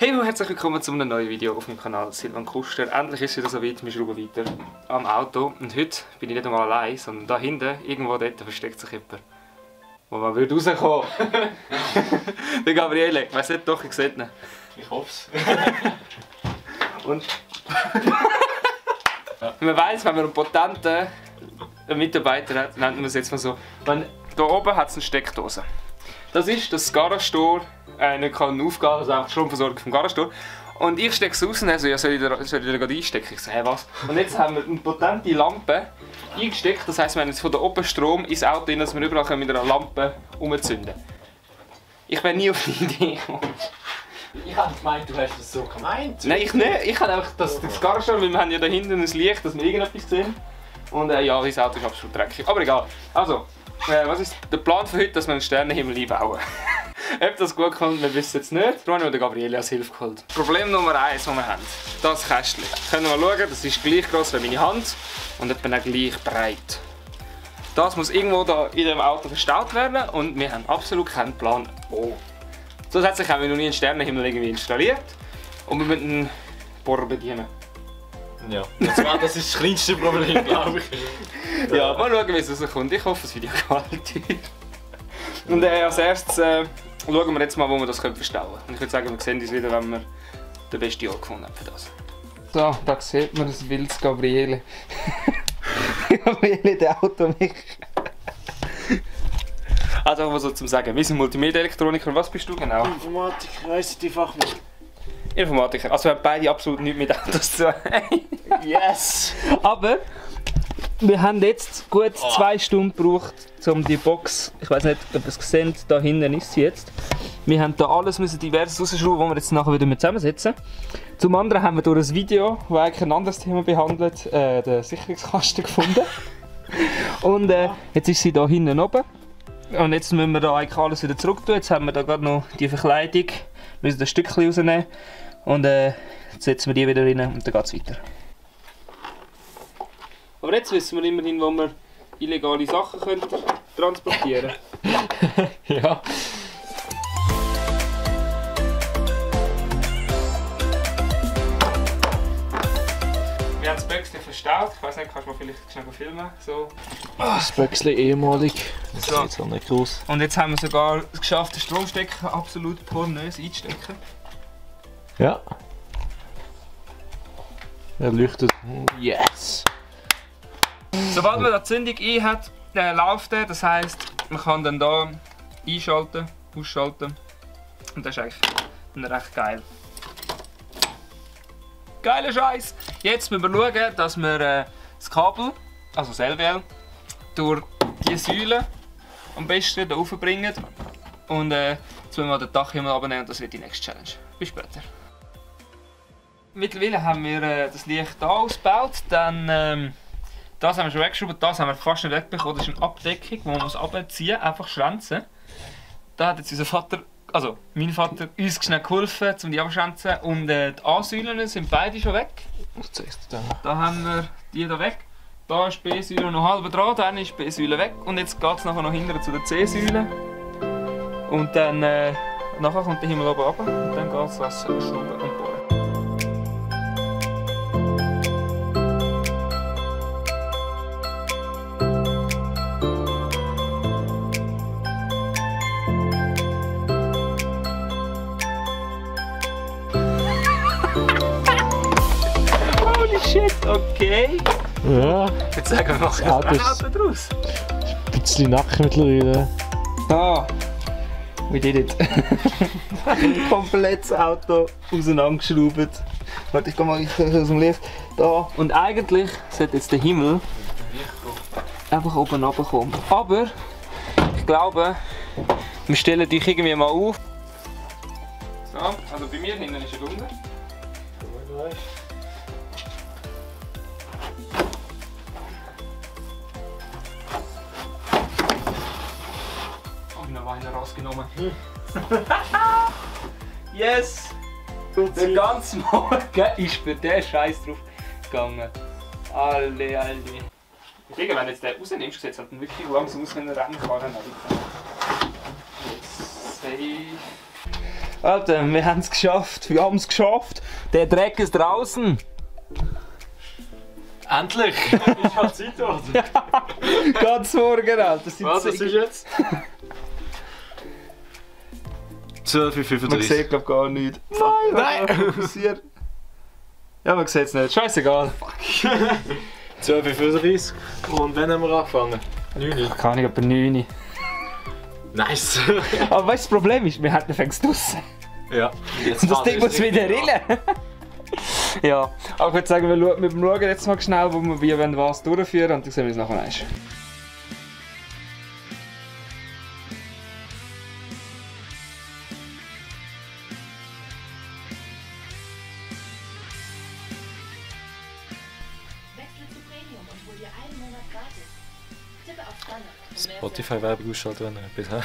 Hey und herzlich willkommen zu einem neuen Video auf meinem Kanal Silvan Kuster. Endlich ist es wieder so weit, wir schrauben weiter am Auto. Und heute bin ich nicht einmal allein, sondern da hinten, irgendwo dort, versteckt sich jemand. Wo man würde rauskommen. Der Gabriele, ich weiss nicht, doch, ich sehe ihn. Ich hoffe es. Und man weiss, wenn man einen potenten Mitarbeiter hat, nennt man es jetzt mal so. Hier oben hat es eine Steckdose. Das ist das Garage-Store, nicht kann aufgehen, also einfach die Stromversorgung vom Garage-Store. Und ich stecke es raus und er so, ja, soll ich da gerade einstecken? Ich so, hä, was? Und jetzt haben wir eine potente Lampe eingesteckt, das heisst, wir haben jetzt von da oben Strom ins Auto rein, dass wir überall mit einer Lampe umzünden. Ich wäre nie auf die Idee gekommen. Ich habe gemeint, du hast das so gemeint. Nein, ich nicht. Ich habe einfach das Garage, weil wir haben ja da hinten ein Licht, dass wir irgendetwas sehen. Und ja, das Auto ist absolut dreckig. Aber egal. Also, was ist der Plan für heute, dass wir einen Sternenhimmel einbauen? Ob das gut kommt, wir wissen es nicht. Darum haben wir Gabriele als Hilfe geholt. Problem Nummer 1, das wir haben, das Kästchen. Können wir schauen, das ist gleich groß wie meine Hand und etwa gleich breit. Das muss irgendwo da in dem Auto verstaut werden und wir haben absolut keinen Plan wo. Zusätzlich haben wir noch nie einen Sternenhimmel irgendwie installiert und wir müssen einen Bohrer bedienen. Ja, das ist das kleinste Problem, glaube ich. Ja, mal schauen, wie es rauskommt. Ich hoffe, das Video gefällt dir. Und als erstes schauen wir jetzt mal, wo wir das verstauen können. Und ich würde sagen, wir sehen uns wieder, wenn wir den besten Ort gefunden haben für das. So, da sieht man das wildes Gabriele. Gabriele, der Automech. Also einfach so zum Sagen, wir sind Multimedia-Elektroniker. Was bist du genau? Informatiker, ICT-Fachmann. Informatiker. Also wir haben beide absolut nichts mit Autos zu tun. Yes! Aber wir haben jetzt gut 2 Stunden gebraucht, um die Box, ich weiß nicht, ob ihr es seht, da hinten ist sie jetzt. Wir haben da alles diverses rausschrauben, das wir jetzt nachher wieder zusammensetzen. Zum anderen haben wir durch ein Video, das eigentlich ein anderes Thema behandelt, den Sicherungskasten gefunden. Und jetzt ist sie da hinten oben. Und jetzt müssen wir da eigentlich alles wieder zurück tun. Jetzt haben wir da gerade noch die Verkleidung, müssen ein Stückchen rausnehmen. Und jetzt setzen wir die wieder rein und dann geht es weiter. Aber jetzt wissen wir immerhin, wo wir illegale Sachen transportieren können. Ja. Wir haben das Böckchen verstaut. Ich weiß nicht, kannst du mal vielleicht schnell filmen? So. Das Böckchen ehemalig. Das So. sieht jetzt auch nicht groß. Und jetzt haben wir sogar es geschafft, den Stromstecker absolut pornös einzustecken. Ja. Er leuchtet. Yes! Sobald man die Zündung ein hat, läuft er. Das heisst, man kann dann hier einschalten, ausschalten. Und das ist eigentlich dann recht geil. Geiler Scheiß! Jetzt müssen wir schauen, dass wir das Kabel, also das LVL, durch diese Säule am besten hier raufbringen. Und jetzt müssen wir den Dachhimmel abnehmen und das wird die nächste Challenge. Bis später. Mittlerweile haben wir das Licht hier ausgebaut. Dann, das haben wir schon weggeschraubt, das haben wir fast nicht wegbekommen. Das ist eine Abdeckung, die man abziehen muss, einfach schwänzen. Da hat jetzt unser Vater, also mein Vater, uns schnell geholfen, um die abzuschwänzen. Und die A-Säulen sind beide schon weg. Was zeigst du da? Da haben wir die hier weg. Da ist die B-Säule noch halb dran, dann ist die B-Säule weg. Und jetzt geht es nachher noch hinten zu der C-Säule. Und dann nachher kommt der Himmel oben runter und dann geht es das Schrauben und Bohren. Holy shit, okay. Ja. Ich würde sagen, wir machen Auto ein ist- Auto draus. Ein bisschen Nacken mittlerweile. Ah, we did it. Komplettes Auto auseinandergeschraubt. Warte, ich gehe mal aus dem Lift. Da. Und eigentlich sollte jetzt der Himmel einfach oben runterkommen. Aber ich glaube, wir stellen dich irgendwie mal auf. So, also bei mir hinten ist er unten. Noch Wein rausgenommen. Yes! Den ganzen Morgen ist für den Scheiß drauf gegangen. Alle. Ich denke, wenn du jetzt den rausnimmst, sieht es halt wirklich langsam aus, wenn er rennen kann. Jetzt safe. Alter, wir haben es geschafft. Wir haben es geschafft. Der Dreck ist draußen. Endlich! Ich hab Zeit dort. Ganz morgen, Alter. Was ist jetzt? 12:35 Man sieht, glaube gar nichts. Nein! Was passiert? Ja, man sieht es nicht. Scheißegal. 12:35 und wann haben wir angefangen? 9. Keine Ahnung, etwa 9. Nice! Aber weißt du, das Problem ist, wir hätten fängst draussen. Ja. Und das Ding muss wieder rein. Ja, aber ich würde sagen, wir schauen jetzt mal schnell, wo wir wie wenn was durchführen und dann sehen wir uns nachher eins. Wechsle zu Premium und hol dir einen Monat gratis. Tippe auf Standard. Spotify-Werbung ausschalten, wenn er etwas hat.